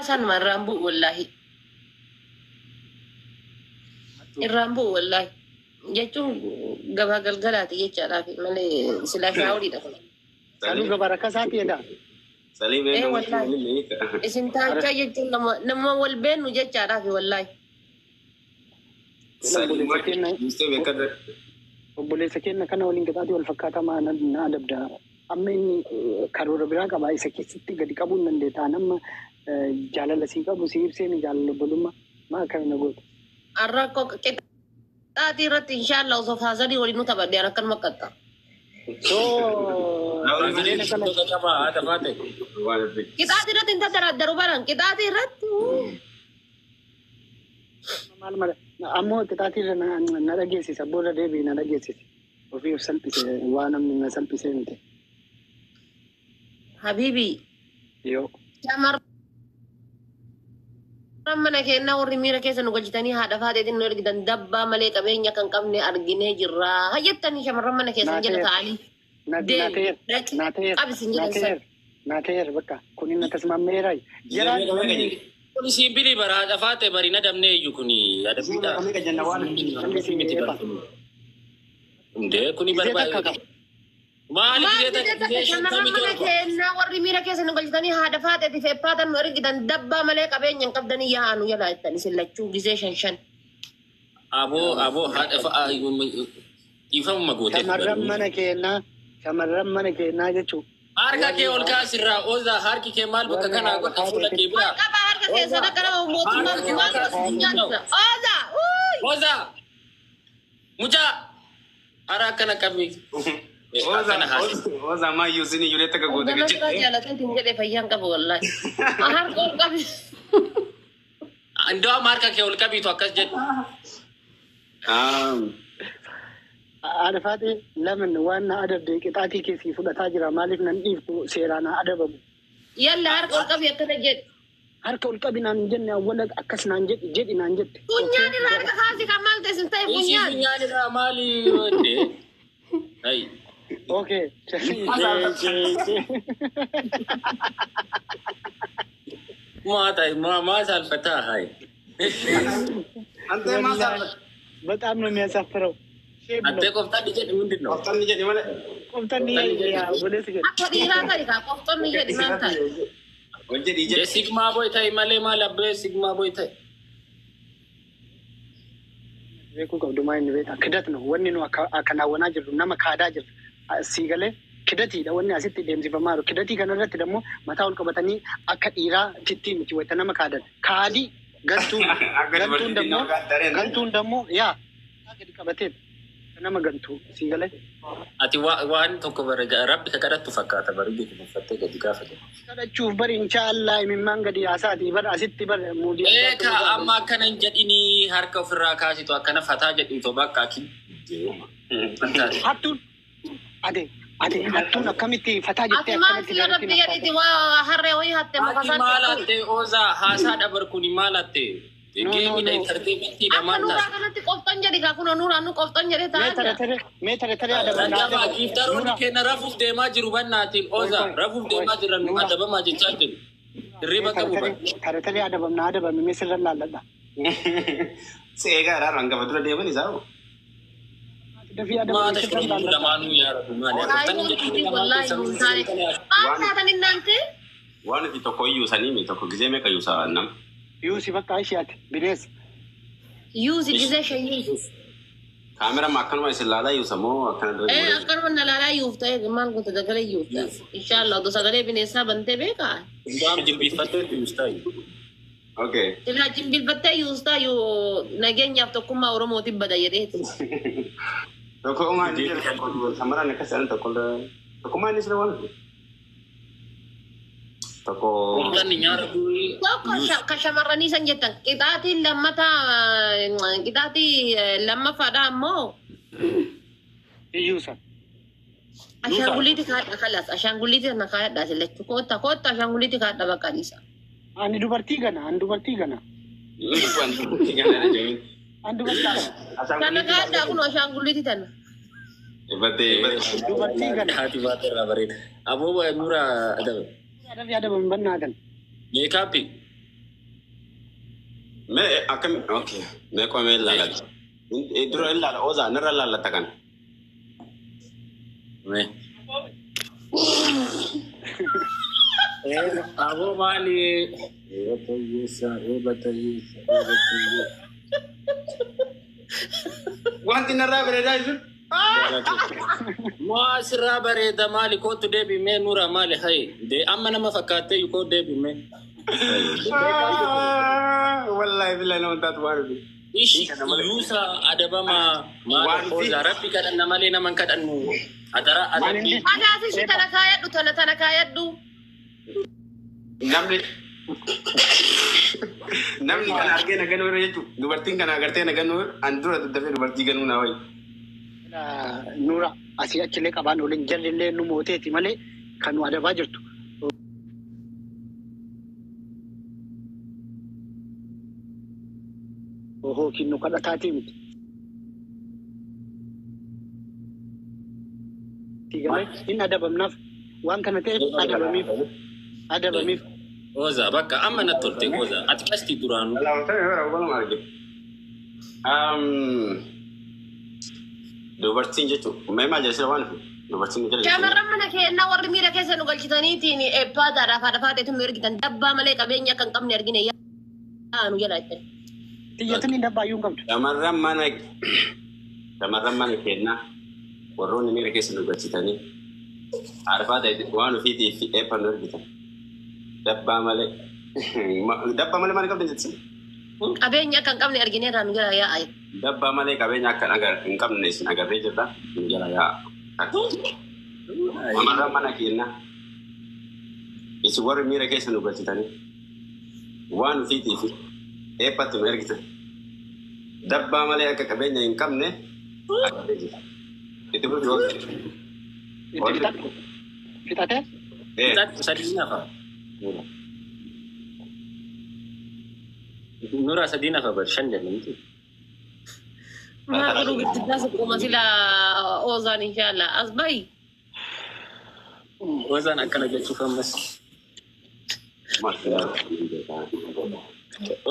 Sanuma irraan bu'u wallaahi. Irraan bu'u wallaahi. Jechuun gabaa galgalaati jechaadhaaf malee silaa shaawuriidha. Sanuu gabaa rakkasaati jedha. Saliim Ee eenyu wallaahi. Isin taachaa jechuun nama wal beennu jechaadhaaf wallaahi. Obboleessa keenya kana waliin qixaatii wal fakkaataa maa na adabda. Amma inni karoora biraa qaba isa keessatti gadi qabuu hin dandeetta. Amma jaalala sii qabu sii ibseen jaalala obbolummaa maa akkami na goota. Arra qixaatii irratti inshaallah osoo faasadii waliin nu taphadhe an akkanuma qaxxa. Soo Qixaatii irratti hin tattaraaddaru baran qixaatii irratti. Maal mala ammoo qixaatii irra na dhageessisa booda deebi'i na dhageessisa. Ofii of salphise waa namni na salphisee miti. Habiibi. Yoo. Shamarran mana keenyaa warri miira keessa nu galchitanii haadha faateetiin nu ergitan dabbaa malee qabeenya kan qabne arginee jirra. Hayyattanii shamarran mana keessan jala taa'anii. Deemi qabisin jedhan san. Naa ta'eera bakka kunin akkasuma meeraa. Kun simbilii bara haadha faate bari na damne iyyuu kuni adabbiidha. Hundee kuni barbaade. Maali Maal gisee gisee takka takka gisee shamarran shantamii mana torba. keenyaa warri miira keessa nu galchitanii haadha faateetiif eeppaatan nu ergitan dabbaa malee qabeenya hin qabdanii yaa'anu jalaa jettan isin lachuu gisee shan shan. Aboo aboo haadha fa'a dhiifamuma gootee. Shamarran mana keenyaa jechuun. Harka kee ol kaasirraa oozaa harki kee maal bakka kanaa godha fuula kee biraa. Qaba harka keessan akka nama mootummaa maal nyaata. Ooza! Oozaa! Mucaa! Hara akkana qabi. Akkana haasi. Oza maayyuu isin iyyuu takka goote Nama biraa jaalateetiin jedhee fayyaan qabu wallaahi. Harka ol qabi. Indoo harka kee ol qabiitu akkas jedhu. Haadha faatee laman waan na adabde qixaatii keessii fudhataa jira maaliif nan dhiiftu seeraan haa adabamu. Yalla harka ol qabi akkana jedhu. Harka ol qabi naan hin jenne awwala akkas naan jedhi jedhi naan jette. Funyaan irraa harka kaasi kan maal ta'e sin ta'e Ishii funyaan. funyaan irraa maali wande? Hai. Okay. Maa ta'e maa maa saalfataa hai. Ante maa saalfata? በጣም ነው የሚያሳፍረው። Antee qoftaan jedhi ምንድን ነው? Qoftaan jedhi malee. Qoftaan obboleessi jedhi. Akka dhiiraa ta'e kaa qofxonni jedhi maal ta'e. Ol jedhi jedhi. Sigma boy ta'e malee maal abbee sigma boy ta'e. Beekuu qabdu maa inni beektaa ክደት ነው wanni nu akkanaawwanaa jirru nama kaadaa jirru sii galee kidatiidha wanni asitti deemsifamaa jiru kidatii kanarratti immoo mataa ol qabatanii akka dhiiraa titti miti wayita nama kaadan kaadii gantuun gantuun dammoo gantuun dammoo yaa gadi qabatee nama gantuu sii galee. Ati waan tokko bara rabbi ka kadhattu fakkaata bari jechuun uffattee gadi gaafate. Kadhachuuf bari inshaallah imimmaan gadi yaasaati bar asitti bar muudii. Eeka amma akkana hin jedhinii harka ofirraa kaasitu akkana fataa jedhitu bakka aki. Hattuun ate ate hattuun akkamitti fataa jettee Ati maal akkamitti si rabbi jedhiti waa harree wayii hatte Ati muka maal isaan. hatte oozaa haasaa dabar kuni maal hatte? No, no, Geemidha no. entertainmentiidha Akka maal nuuraa taate? kanatti qofxon jedhi kaa kunoo nuuraan nu qofxon jedhe Mee tare ta'a. tare mee tare tare adaban Rajaba giiftaroonni keenya rafuuf deemaa jiru bannaatiin oozaa rafuuf deemaa jiran nu adabamaa jechaa jiru. Hirriba qabu ban. Tare tare adabam na adabame mee sirra laalladha. Si eegaa irraa hangafa dura deeman isaa. Dafii adabame Maata sirra shuruu laalladha. lamaanuu yaa rabbi maali? Qoftaan jedhini lamaan Wallaahi keessan nun taane. Maal taatan innaante? Waan itti tokko iyyuu sanii mi tokko gisee meeqa iyyuu saa nam. Yuusi bakka ishiyaati bineessa. Yuusi gisee shan yuusi. Kaamera ma akkanuma isin laalaa yuusa moo akkana dura Ee akkanuma na laalaa yuuf ta'e maal goota sagalee yuuf ta'e. Inshaallah odoo sagalee bineensaa bantee beekaa. Hundaam jilbiiffattee yuustaa. Okay. Silaa jilbiiffattee yuustaa yoo nageenyaaf tokkummaa Oromootiif bada jedheeti. Tokko uumaa inni jedhu tokko shamarran akkas jedhan tokko tokkummaa inni sila waan tokko. Qoftaan nyaara durii. Tokko ka shamarranii san jettan qixaatiin lammataa qixaatii lammaffaadha ammoo Iyyuusa. Ashaangulliiti kaadha kalas ashaangulliiti kana kaadha silachuu kootta kootta ashaangulliiti kaadha bakka dhiisa. Ani dubartii gana ani dubartii gana. Ani dubartii gana. Kana kaadha kun ashaangulliiti tana. Battee. Dubartii gana. Haati baatee irraa bareeda. Aboo nuura adaba. Adabi adabame bannaatan. Meekaappii. Mee akkam okay. Mee qomee ilaalaa. Dura ilaala Oza narra ilaallata kan. Mee. Aboo maali? Eeba tayyeessa, eeba tayyeessa, eeba tayyeessa. Wanti narraa bareedaa jiru. Maa sirraa bareeda maali kootu deebi mee nura maali hayi de amma nama fakkaattee koo deebi mee. Wallahi billahi nama taatu waan dhufe. Ishi yuusa adabamaa maali Oza rabbi kadhanna malee nama hin kadhannu. Adara adabbii. Adaas ishii tana kaayadhu tana tana kaayadhu. Namni kana argee na ganuu irra jechuudha. Dubartiin kana agartee na ganuu an dura daddafee dubartii ganuu na wayi. Nura asii achillee qabaan waliin jalli nu mooteeti malee kan nu adabaa jirtu. Hookiin nu kadhataatii miti. Hin adabamnaaf waan kana ta'eef adabamiif adabamiif. Oza bakka amma natti tolte Oza ati qasti duraanuu. Dubartiin jechuun mee maal jedhee waan dhufe dubartiin jala. Shamarran mana keenyaa warri miira keessa nu galchitaniitiin eebbaataadhaaf haadha faateetu nu ergitan dabbaa malee qabeenya akka hin qabne argine yaa nu jala jettan. Xiyyatiin dabbaa iyyuu hin qabdu. Shamarran mana keenyaa warroonni miira keessa nu galchitanii arfaa ta'e waan ofiitii fi eebba nu ergitan. Dabbaa malee maal qabdan jetti? Qabeenya akka hin qabne argineerraa nu jala yaa'a. Dabbaa malee qabeenya akka hin qabne isin agarree jirra. Nu jala yaa'a. Shamarran mana keenyaa isin warri miira keessa nu galchitanii waan ofiitii fi eebbatti nu ergitan. Dabbaa malee akka qabeenya hin qabne agarree jirra. Itti fufi. Itti fixadhu. Fixatee? Sadii nafa. Nura sadii nafa bar shan jedhamti. Maa godhuu giddaa sukkuma sila Ozaan inshallah as bahi. Ozaan akkana jechuuf ammas.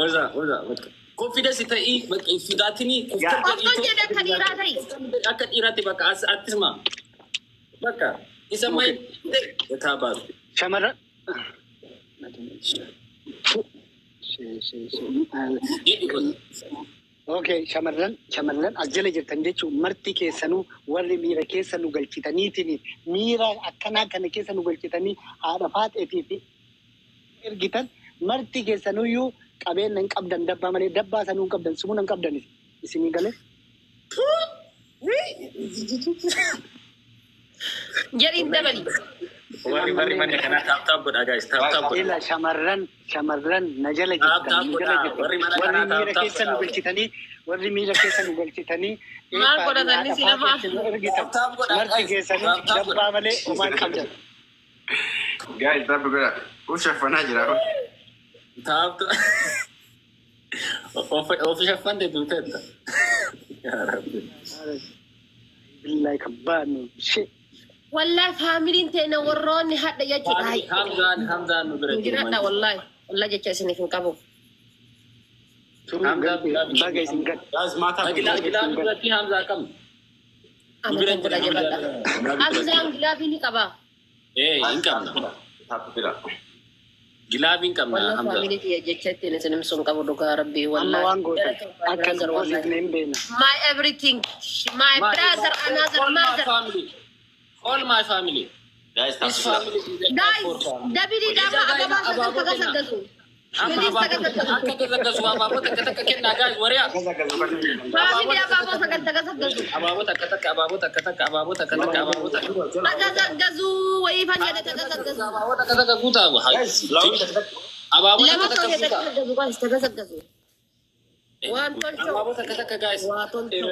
Oza Oza bakka. Confidence ta'ii bakka sodaatinii Of jedhe akka dhiiraa ta'i. Akka dhiiraatti bakka as attisma. Bakka isa mai taa baasu. Shamarran. Okay, shamarran as jala jirtan jechuun marti keessanuu warri miira keessa nu galchitaniitiin miira akkanaa kana keessa nu galchitanii haadha faaxeetii fi ergitan marti keessanuyyuu qabeenya hin qabdan dabbaa malee dabbaa sanuu hin qabdan sumuun hin qabdan isinii galee. Jedhiin dabali. Warri mana kanaa taap taap godhaa guys taap taap godhaa. Ila shamarran na jala jirtan Warri mana warri kanaa miira taap taap keessa nu godhaa. galchitanii warri miira keessa nu galchitanii Maal godhatanii si lafaa? ergitan Taap godhaa marti guys keessanuu taap taap godhaa. dabbaa malee homaa hin qabdan. Guys, tappi godha. Ushaffanaa jira. Taap ofi shaffante duuteetta. Yaa Rabbi. Billahi kabbaanu shit. Wallahi faamiliin teena warroonni hadha jechuudha. Hamzaan nu bira jiru. Jiraadha wallahi. Wallahi jecha isiniif hin qabu. Turuu baga isin gad. Guys, maataa Gilaabii biratti Hamzaa qabna. Nu Amma bira kan godha jira jabadha. Hamzaa. Hamzaan gilaafii ni qaba. Ee hin qabna. Tappi fila. Gilaabii hin qabna Wallahi Hamzaa. faamilii tiyya jecha ittiin isin ibsu hin qabu dhugaa rabbii Amma wallahi. waan gootan akka nu qoosifne hin beekna. My everything. My brother another All my mother. family. All my family. Guys, This tappi fila. family is a Guys, four family. dabilii dama ababaa sagal tagasaggasu. Amma Please abaaboo tagasaggasu. akka gaggasu abaaboo takka takka kennaa guys wariyaa. Faamilii abaaboo sagal tagasaggasu. Abaaboo takka takka abaaboo takka takka abaaboo takka takka abaaboo takka Tagasaggasu wayii fan jedhe tagasaggasu. abaaboo takka takka guutaa. Guys, laawun takka Abaaboo Lama takka takka tolche guutaa. tagasaggasu guys tagasaggasu. Waan tolchoo. Abaaboo takka takka guys. Waa tolchoo.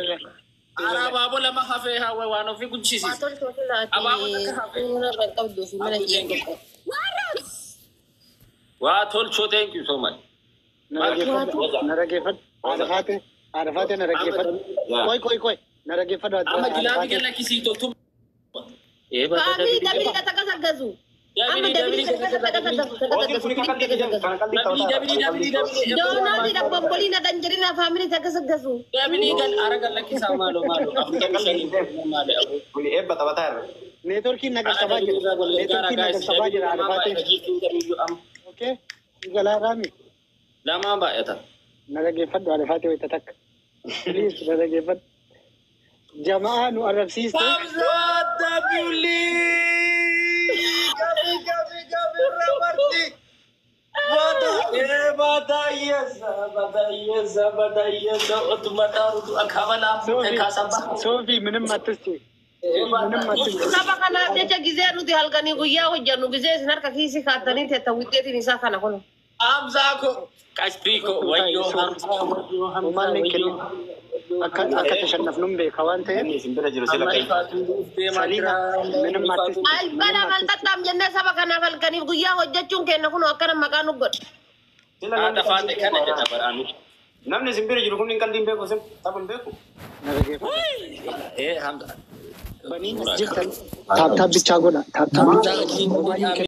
Ara abaaboo lama hafee hawwe waan ofii Waa guchisiis. tolchoo filaati. Abaaboo takka hafee. Suuraa irra hin qabduu fi mana kiyya hin qabu. Waa tolchoo thank you so much. Na dhaggeeffadhu. Haadha faate na dhaggeeffadhu. Koi koi koi na dhaggeeffadhu. Amma gilaabii gala kisii toltu. Faamilii dabilii tagasaggasu. Amma Dabili dabili dabili takka dabili. takka Oozil kuni takka kan qalbii takka kan qalbii Dabili dabili dabili dabili. Doonaati dhabbomboliin hadan jedhina faamilii takka saggasu. Dabili gal ara gal lakkisaa maaloo maaloo. Afurtamii shanii maali afur. Kuni eebba taphataa irra. Neetworkiin na Ara qaqqabaa dabili jira. irraa wal gargaara Neetworkiin na guys. qaqqabaa Dabili jira lamaa Arfaatee. baay'ata giiftiin kamiyyuu amma. Okay. Galaa raami. Lamaa baay'ata. Na dhaggeeffadhu Arfaatee wayita takka. Please na dhaggeeffadhu. Jama'aa nu arrabsiiste. Hamza Dabili. Gabi gabi gabi ramarti. Bata bata yes otuma tarutu akabala Sofi kasaba. Sofi ምንም አትስጪ። ምንም አትስጪ። Saba kanaaf jecha gizee nuti halkanii guyyaa hojjannu gizee isin harka kiisii kaattanii teetta wixxeetiin isaa kana kun. Hamza ko kashti ko wayyo Hamza wayyo Hamza Uumaan wayyo. kennu akka akka tashannafnuun beeka waan ta'eef Inni isin bira jiru sila Amma qalbii. ifaatu deemaa Saliina jira. ምንም አትስጪ። Albana malxaxxaam jennee saba kanaaf halkaniif guyyaa hojjechuun keenya kun akkana maqaa nu godha. Sila Haadha namni faate kana jedha baraanu. Namni isin bira jiru kun hin qalbii hin beeku isin tapha hin beeku. Na dhaggeeffadhu. Eh Hamza. Baniin as jirtan taaptaap bichaa godha. Taaptaap bichaa.